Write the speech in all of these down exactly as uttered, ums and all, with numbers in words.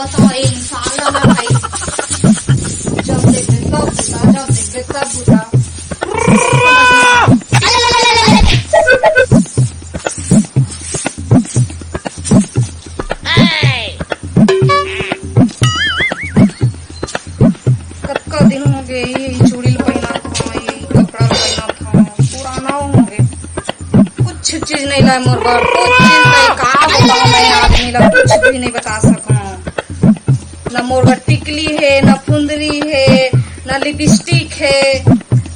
तो ये इंसान ला ना भाई, जब देखबे तब बुता, जब देखबे तब बुता। कतका दिन हो गए, ये चूड़ी ल पहिनत हंव, ये कपड़ा ल पहिनत हंव, पुराना हो गए। कुछ चीज नहीं लाए मोर बर, कुछ चीज नहीं। का बताऊं मैं आदमी ला, कुछ भी नहीं बता सकूं। ना मोर बर टिकली हे, ना फुंदरी हे, ना लिपस्टिक हे,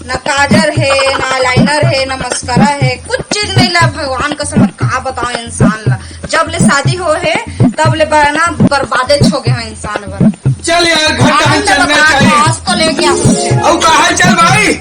ना काजर हे, ना आईलाइनर हे, ना मस्कारा हे, कुछ चीज नहीं ला। भगवान कसम, का बताऊं इंसान ला, जब ले शादी हो हे तब ले बना बर्बादे हो गए हैं इंसान बर। चल यार, घर का आज चलना चाहिए। आज तो लेके आ कुछ। अउ कहाँ चल भाई?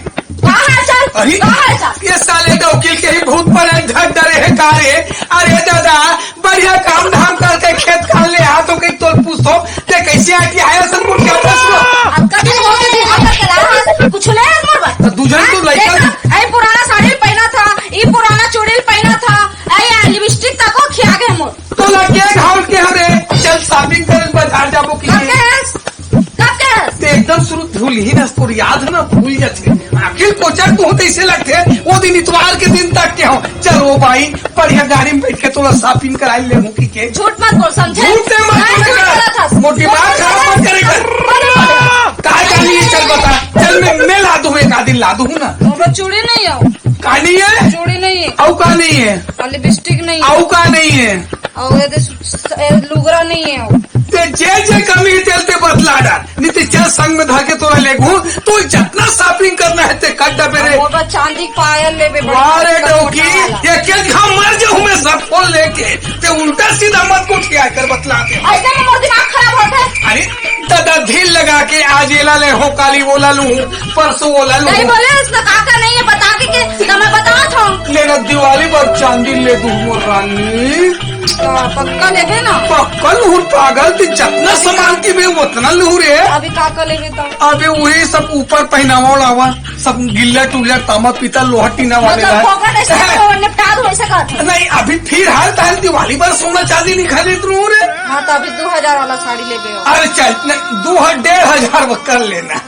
कहाँ चल? अरे, कहाँ चल? ये साले डौकी के ही भूत पर है, धर डरे है का रे? अरे दादा, बढ़िया काम धाम करके खेत खार ले आ तो कहीं तो पूछो, ते कैसे आके आया सब कुछ क्या प्रश्न? अब कभी हो के दिखा कर चला, कुछ ले मोर बस। तो दूजन तो हाँ, लइका देखा, ए पुराना साड़ी पहना था, ई पुराना चूड़ी पहना था, ए लिपस्टिक तको खिया गए मोर। तो लगे घाव के हरे, चल shopping करे बाजार जाबो कि कब नहीं? कहेस? कब कहेस? ते एकदम शुरू भूल ही ना, तोर याद ना भूल जाथे। आखिर कोचर तो होते इसे लगथे, वो दिन इतवार के दिन तक के हो। चल वो भाई, बढ़िया गाड़ी में बैठ के तोला shopping कराई ले हूँ कि के। झूठ मत बोल, समझे? झूठ ते मत हाँ, बोले झूठ कर। बोला था। मोटी बात खराब मत करे कर। बोले, बोले। कहाँ जानी है, चल बता। चल मैं, मैं ला दूँ, एक आध दिन ला दूँ ना। वो चूड़ी नहीं हो। का नहीं है? चूड़ी नहीं है। अउ का नहीं है? और लिपस्टिक नहीं है। अउ का नहीं है? और ये दे सु-, स-, ए, लुगरा नहीं है। ते जे जे कमी तेल ते बतला डार, नहीं ते चल संग में धर के तोला लेगू, तो जितना shopping करना है ते कर डबे रे। वो तो चांदी पायल लेबे बड़ी वाह रे मोटा डौकी, वाला। एक एक घाव मर जाऊं मैं सब खोल लेके, ते उल्टा सीधा मत कुछ क्या कर बतला दे। ऐसे में मोर दिमाग खराब होता है। अरे दादा, ढील लगा के आज एला ले हो, काली ओला लूं, परसों ओला लूं। नहीं बोले, इसमें काका नहीं है, बता के, के तो मैं बता था। लेना दिवाली पर चांदी ले दूं मोर रानी। हाँ, पक्का लेबे ना? पक्का लूं पागल, ते जितना सामान की मैं उतना लूं रे। अभी काका लेबे तो? अबे वही सब ऊपर पहनावा उड़ावा, सब गिल्ला टुल्ला, तामा पीतल, लोहा टीना वाले मतलब, ला। फोकट ऐसे तो निपटा दो, ऐसे कर। नहीं, अभी फिर हाल ताल दिवाली पर सोना चांदी नहीं खरीद लूं रे। हाँ, तो अभी दो हजार वाला साड़ी लेबे हो। अरे चल, नहीं, दो ह-, डेढ़ हजार वो कर लेना,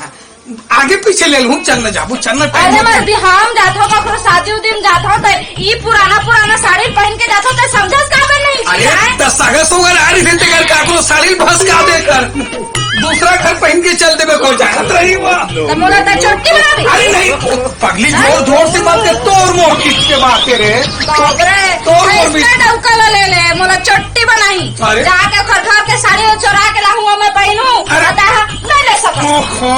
आगे पीछे ले लूं, चल न जाबो, चल न time अरे होता मैं है। अभी हम जात हो, ककरो शादी उदी में जात हो, तो ई पुराना पुराना साड़ी पहन के जात हो, तो समझस का बन नहीं अरे, आए? त सगा सोगर आ रही थे, तेकर काकरो साड़ी भस का दे कर, दूसरा घर पहन के चल देबे, कोई जानत रही वो। तो मोला तो चोटी बना दी। अरे नहीं, पगली, जोर जोर से बात कर, तोर मोर किस के बात करे? बाप रे, तोर मोर भी ऐसा डौका ला ले ले, मोला चोटी बनाई। अरे। जाके घर घर के साड़ी चोरा के लाहूं, मैं पहनू। अरे। पता है, नहीं ले सकत। ओहो,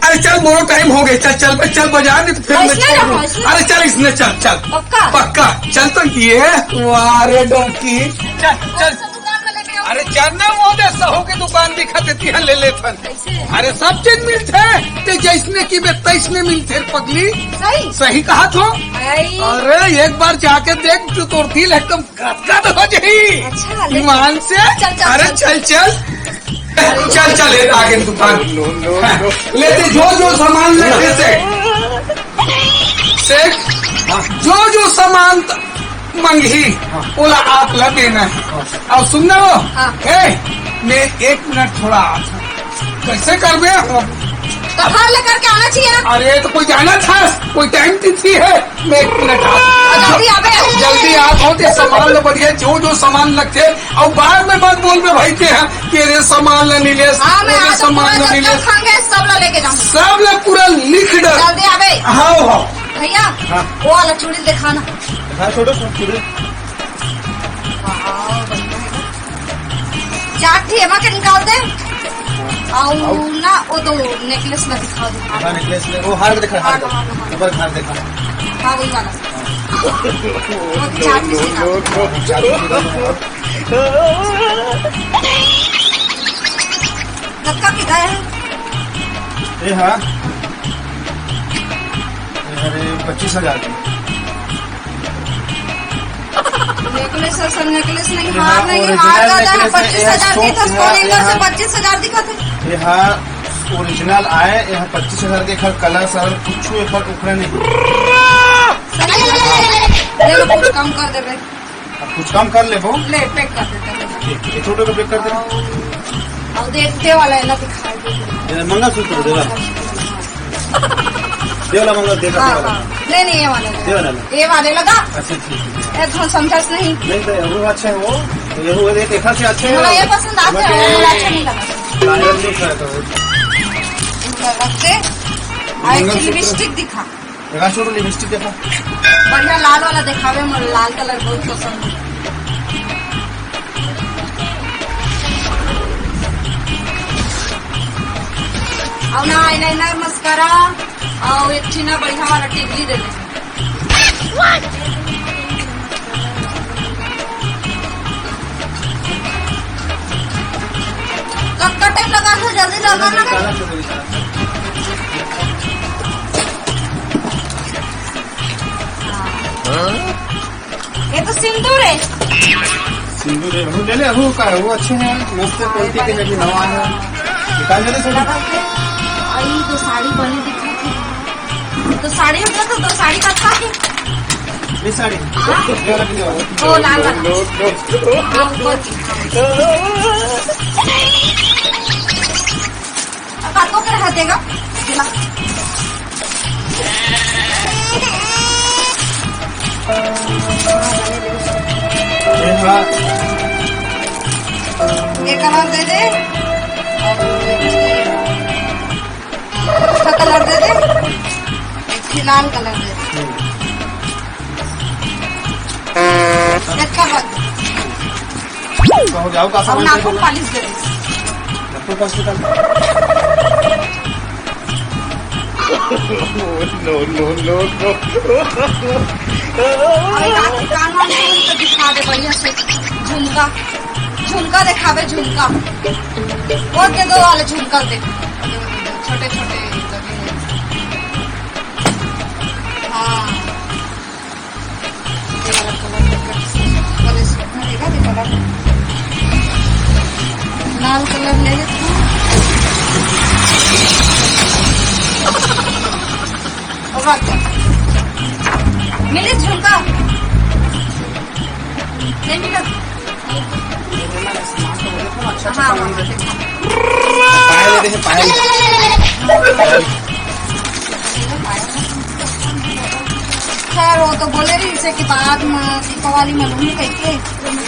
अरे चल, मोरो time हो गए, चल, चल, चल बाजार, नहीं तो फिर मैं ऐसने छोड़ रखो, दूँ। ऐसने। अरे चल, इसने चल, चल। पक्का? पक्का, चल तो ये, वाह रे डोंकी। चल, चल। दुकान में लेके आओ। अरे चल ना, वो दे सहू की दुकान दिखा देती है, ले ले फल। कैसे? अरे सब चीज मिलते हैं, ते जैसने की बे तैसने मिलते हैं पगली। सही? सही कहा तो। आई। अरे एक बार जाके देख, तो तोर दिल एकदम गदगद हो जाई। अच्छा, ले ईमान से। चल, चल, अरे चल। चल, चल। चल, चल, ये आगे दुकान। लेते जो जो सामान लेते से, सेठ, जो जो सामान त-, मंगही, ओला आप ला देना है। और सुन ना वो, हाँ। ए, मैं एक मिनट थोड़ा आता हूँ। कैसे करबे? तो घर लेकर के आना चाहिए ना। अरे तो कोई जाना था, कोई time तिथि है, मैं एक मिनट आ। जल्दी आबे। जल्दी आ, बहुत ये सामान लो बढ़िया, जो जो सामान लगते हैं, और बाद में मत बोलबे भाई के यहाँ कि रे सामान ला नहीं ले, हाँ, मैं वो आज सामान पूरा ला नहीं ले। जब तक खाएंगे, सब ला लेके जाऊंगा। सब ला पूरा लिख डाल। जल्दी आबे। हाँ, हाँ। भैया, हाँ। वो वाला चूड़ी दिखाना। हाँ, छोटो सा चूड़ी। वाह, बढ़िया है। चार ठे एमा के निकाल दे। और ना, वो दो necklace में दिखा दो। हाँ, necklace में, वो हार दिखा, हार हाँ, दिखा। हाँ, हाँ। ऊपर हार दिखा। हाँ, वही वाला। वो चार piece निकाल दो। लटका कितना है? ये हाँ। ये अरे पच्चीस हजार की। Necklace असन necklace नहीं, ये हार हाँ, नहीं, original हार ज्यादा है, necklace है, पच्चीस हजार ये की, तो सोने का से पच्चीस हजार दिखा थे। ये हाँ, original आए, ये हाँ पच्चीस हजार के, खैर colour सर कुछ हुए पर उखड़े नहीं। सही है। ये लो, कुछ कम कर दे भाई। अब कुछ कम कर ले वो। ले, pack कर देते हैं। ठीक, ये छोटे को pack कर दे। अउ देखते वाला है ना, दिखाई दे। ये मंगलसूत्र दे वाला। दे वाला मंगल, दे वाला। हाँ। नहीं, नहीं, ये वाला नहीं। दे वाला नहीं। ये वाले लगा। अच्छा, ठीक है। ये थोड़ा समझस नहीं। नहीं तो ये वो अच्छे हैं वो। ये वो एक एका से अच्छे हैं। हाँ, ये पसंद आते हैं, वो अच्छा नहीं लगा। लायक नहीं था तो। इनका रखते। और एक मंगलसूत्र। लिपस्टिक दिखा। एका छोटू लिपस्टिक देखो। बढ़िया लाल वाला देखावे, मोर लाल कलर बहुत पसंद है। अउ ना eyeliner, mascara, अउ एक ठिना बढ़िया वाला टिकली दे दे। कब का टाइम लगा था, जल्दी लगा ना। हाँ। ये तो सिंदूर है। सिंदूर है, वो ले ले, वो का है, वो अच्छे हैं, मस्त क्वालिटी के हैं, अभी नवा है, निकाल दे दे सब। आई तो साड़ी बनी दिखा थी। तो साड़ी होता तो दो साड़ी का था कि? ये साड़ी। हाँ। ये वाला भी दे दो। वो लाल वाला। हाँ, वो। अब आपको क्या हाथ देगा? दिला। ये कलर दे दे। अच्छा कलर दे दे। एक लाल कलर दे दे। एक कलर। तो हो जाओ का अब सामान नाखून देखो। पालिश दे दे। नाखून पालिश निकाल। No, no, no, no। अरे रात के कान वान खोल के दिखा दे बढ़िया से। झुमका, झुमका दिखावे, झुमका। वो दे दो वाले झुमका दे। छोटे छोटे लगे हैं। हाँ। ये वाला कलर देखा, कलर इसमें भरेगा, ये कलर। लाल कलर ले ले तू। और बात कर। मिले झुमका? नहीं मिला? अच्छा, हाँ, हाँ, हाँ। पायल दे, पायल। खैर, वो तो बोले रहिसे कि बाद में दीपावली में लूंगी कहिके,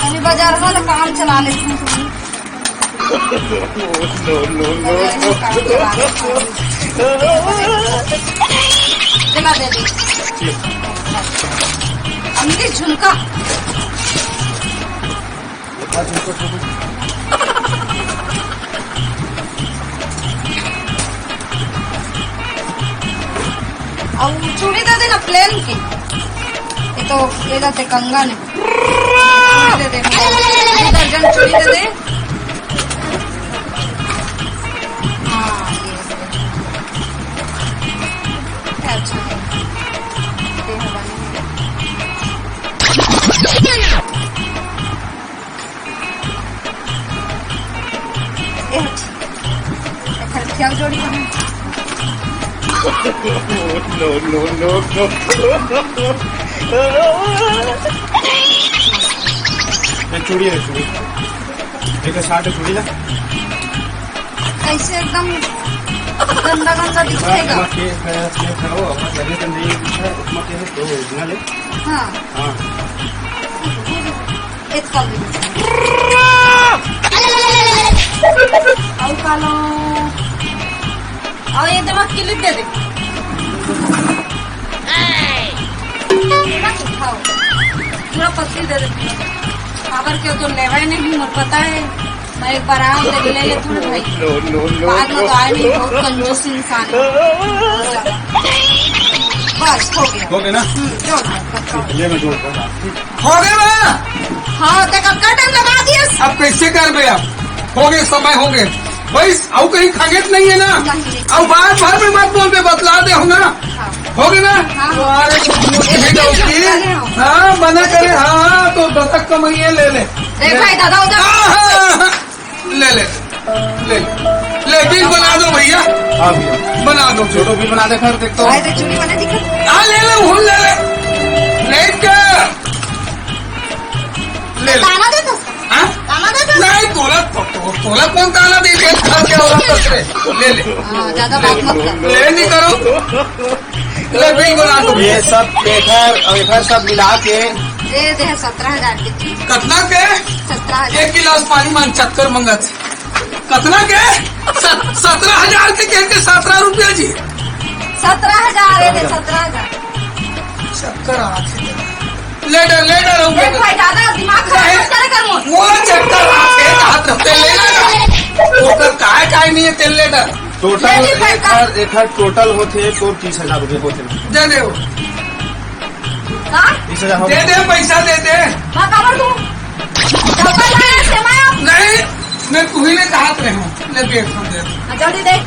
अभी बाजार वाला काम चला लेती हूँ। No, no, no, no। चला दे दी। अम्मी झुमका। अब चूड़ी दे देना प्लेन की। ये तो ये जाते कंगन है। चूड़ी दे दे, दर्जन चूड़ी दे दे। हाँ, ये। अच्छा। ये हवा नहीं है। ए, एकर क्या जोड़ी बना? No, no, no, no। ये चूड़ी है, चूड़ी। एक साथ चूड़ी ना। कैसे एकदम गंदा गंदा दिखेगा। के, के, के करो, अपना जगह तो नहीं है, उसमें के है, तो ओरिजिनल है। हाँ। हाँ। एक कॉम्बिनेशन। और कालो। और ये दवा क्लिप दे दे। पूरा सुखाओ। पूरा पत्ती दे दे। खबर क्यों तो लेवा ही नहीं, मुझे पता है। मैं एक बार आया तो ले लेता हूँ भाई। No, no, no, बाद में तो आया नहीं, बहुत कंजूस इंसान है। बस, हो गया। हो गया ना? हम्म, जोड़ दो, पक्का। ये मैं जोड़ दूंगा। हो गया ना? हाँ, तो कब का टाइम लगा दिया? अब कैसे कर बे अब? हो गए, समय हो गए। भाई, अब कहीं खगेत नहीं है ना? नहीं। अब बार बार में मत बोल बे, बतला दे हो ना। हाँ। हो गए ना? हाँ। तो अरे, ये भी तो होती है। हाँ, मना करे, हाँ, हाँ, तो दस तक कमाइए, ले ले। देख भाई, दादा उधर। हाँ, हाँ, हाँ, हाँ। ले ले, ले ले, बिल बना दो भैया। हाँ भैया। बना दो। छोटू बिल बना दे, फिर देखता हूँ। भाई, तो चूड़ी वाले दिखा। हाँ, ले ले, वो ले ले। ले ले। ले ले। ताना दे तो। हाँ? ताना दे तो। नहीं, बोला तो, तो। तोला कौन ताना दे के घर के औरत से? ले ले। हाँ, ज्यादा बात मत कर। ले नहीं करो। ले बिल बना दो। ये सब पेपर और ये सब मिला के। दे दे सत्रह हजार के। कितना के? सत्रह हजार। एक गिलास पानी मान चक्कर मंगत। कितना के? सत-, सत्रह हजार के, के, के सत्रह रुपया जी। सत्रह हजार है, सत्रह हजार। चक्कर आथे। ले डर, ले डर, हम देख भाई, ज्यादा दिमाग खराब मत करे कर मोर। मोला चक्कर आथे, हाथ रखते ले डर। ओकर काय, काय नहीं है, तेल ले डर। टोटल ले जी, पैसा। एकर, एकर टोटल होथे तोर तीस हजार रुपये होथे। दे दे वो। का? तीस हजार हो दे दे, पैसा दे दे। हाँ, काबर तू? डब्बा लाया से मैं। नहीं, मैं तू ही ने कहा रहे हूँ। ले दे, हम दे। हाँ, जल्दी दे।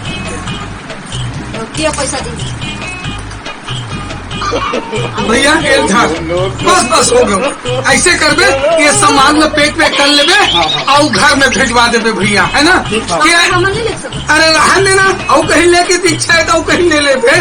दिया पैसा दी। भैया, एक झाड़। बस, बस, हो गयो। ऐसे करबे, ये सामान में पैक वैक कर लेबे, हाँ, हाँ। और घर में भेजवा देबे भैया, है ना? ठीक है। क्या? सामान नहीं ले सकते। अरे, रहन देना, और कहीं लेके तो इच्छा है तो और कहीं ले लेबे।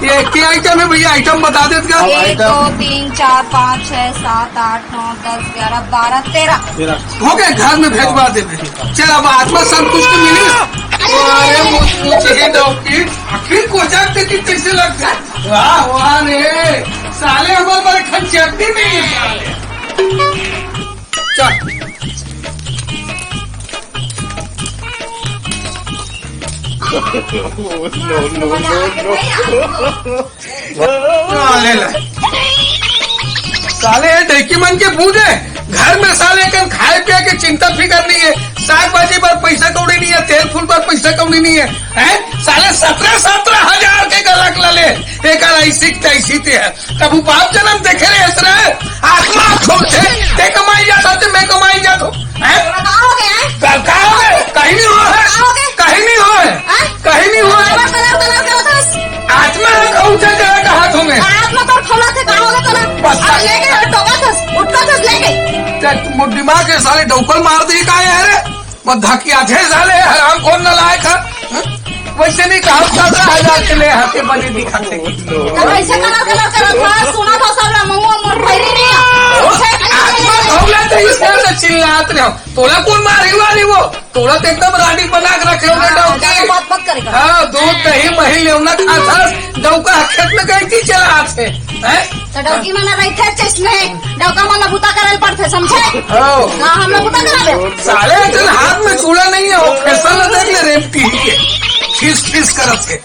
ये क्या आइटम है भैया? आइटम बता देत का? एक, आइटम। दो, तीन, चार, पाँच, छः, सात, आठ, नौ, दस, ग्यारह, बारह, तेरह। तेरह। हो गए, घर में भेजवा देबे। चल, अब आत्मा संतुष्ट मिली। अरे, मुझे डॉक्टर, आखिर को जाते कि कैसे लगता है? वाह, वाह रे, साले हमारे पर खन चटनी नहीं है साले। चल। No, no, no, no। साले ला। साले ये डैकी मन के बूझ है। घर में साले कन खाए पिए के चिंता फिकर नहीं है, साग भाजी पर पैसा कौड़ी नहीं है, तेल फूल पर पैसा कौड़ी नहीं है, हैं? साले सत्रह, सत्रह हजार के गलक ला ले, एकर ऐसी के तैसी ते है। कभू बाप जन्म देखे रहे हस रे? आत्मा छोड़ दे, ते कमाई जात हो, ते मैं कमाई जात हो, हैं? का हो गया है? का, का हो गया? कहीं नहीं हुआ है। का हो गया? कहीं नहीं हुआ है। हैं? कहीं नहीं हुआ है। कलर, कलर, कलर करत हस। आत्मा है, कहूँ से जगह का हाथ होंगे। आत्मा तोर खौला थे, का हो गया तोला? बस अब कर। लेके हर टोका थस, उठका थस लेके। ते मोर दिमाग के साले डौकल मार दी का है रे? वो धकिया थे साले, हराम खोर नालायक है। हैं? वैसे नहीं कहा, सत्रह हजार के ले हाथे बने दिखाते। तब ऐसे कलर, कलर करत हस, सुना था सब ला, महुआ मोर भैरी नहीं है। आत्मा खौला तो इस तरह से चिल्लात रहे हो। तोला कौन मारी वाली वो? तोला तो एकदम रानी बना के रखे हो हाँ, डौकी। ज्यादा बात मत करे कर। हाँ, दूध दही मही लेवना खात हस, डौका खेत में गई थी चला हाथ से। हैं? तो डौकी मन रहिथे चेस्ट में, डौका मन ला बुता करे ल पड़थे, समझे? हाँ। हाँ, हम लोग बुता करा दे। साले चल हाथ में चूड़ा नहीं है, वो फैशन देख ले रेप की के। खीस खीस करत है।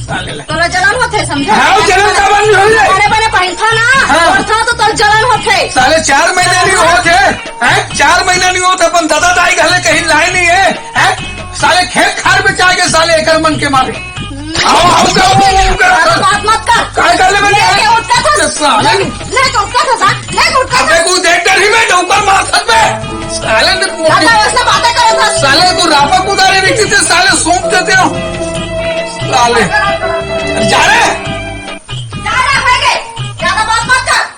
साले ला। तोला जलन होथे, समझे? हाँ, जलन का बंद हो जाए। अरे बने पहिनथा ना, हाँ। पड़था तो तोर जलन होथे। साले चार महीना नहीं होत है, हैं? चार महीना नहीं होत, अपन दादा दाई घले कहीं लाए नहीं है, हैं? साले खेत खार में जाके साले एकर मन के मारे। आओ, आओ, जाओ, आओ, आओ, आओ। ज्यादा बात मत कर। काय कर ले बने? लेके उठका था। साले। लेके उठका था, सा-, लेके उठका था। अबे, तू देख कर ही मैं डौका मार सकते। साले ने ज्यादा वैसे बातें करो था। साले को रापा कुदारे नहीं थे, साले सूंप देते हो। साले। जा रे। जा रे, भाई के। ज्यादा बात मत कर।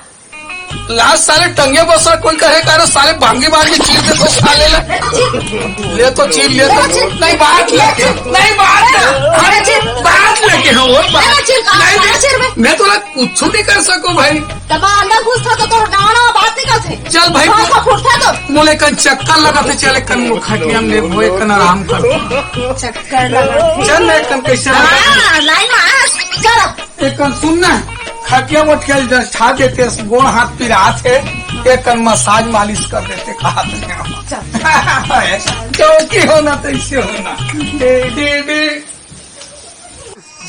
लास्ट साले टंगे बसा कोई कहे का रे, साले भांगी भांगी चीर दे तो साले ले। ले तो चीर, ले तो चीर। नहीं बात लेके, नहीं बात ले। अरे चीर। बात लेके हो, वो बात। अरे चीर, नहीं, अरे चीर बे। मैं तो कुछ नहीं कर सकूं भाई। तब अंदर घुस था तो तोर गाना बात निकल थे। चल भाई। कौन सा फुट था तो? मोले कन चक्कर लगा थे, चले कन मुखटिया में वो एक कन आराम कर। चक्कर लगा थे। चल मैं कन कैसे हाँ, लाइन में आ, चल अब। एक कन सुन ना, खटिया उठ के जब ठा देते, गोड़ हाथ पिरात है, एक कन मसाज मालिश कर देते, कहा थे। चल। क्योंकि होना तो इसे होना। Day, day, day.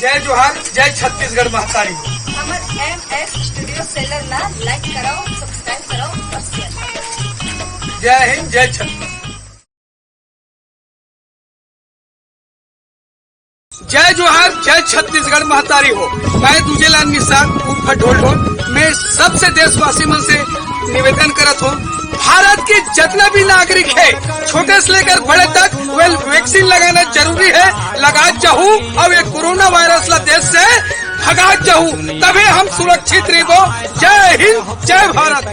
जय जोहार, जय छत्तीसगढ़ महतारी। हमर एम एस स्टूडियो सेलर ला लाइक कराओ, सब्सक्राइब कराओ और शेयर कराओ। जय हिंद, जय छत्तीसगढ़। जय जोहार, जय छत्तीसगढ़ महतारी हो। मैं दूजेलाल मिश्रा उर्फ ढोल ढोल। मैं सबसे देशवासी मन से निवेदन करत हूँ, भारत के जितना भी नागरिक है, छोटे से लेकर बड़े तक, वे वैक्सीन लगाना जरूरी है। लगा जाहू और ये कोरोना वायरस ला देश से भगा जाहू, तबे हम सुरक्षित रहिबो। जय हिंद, जय भारत।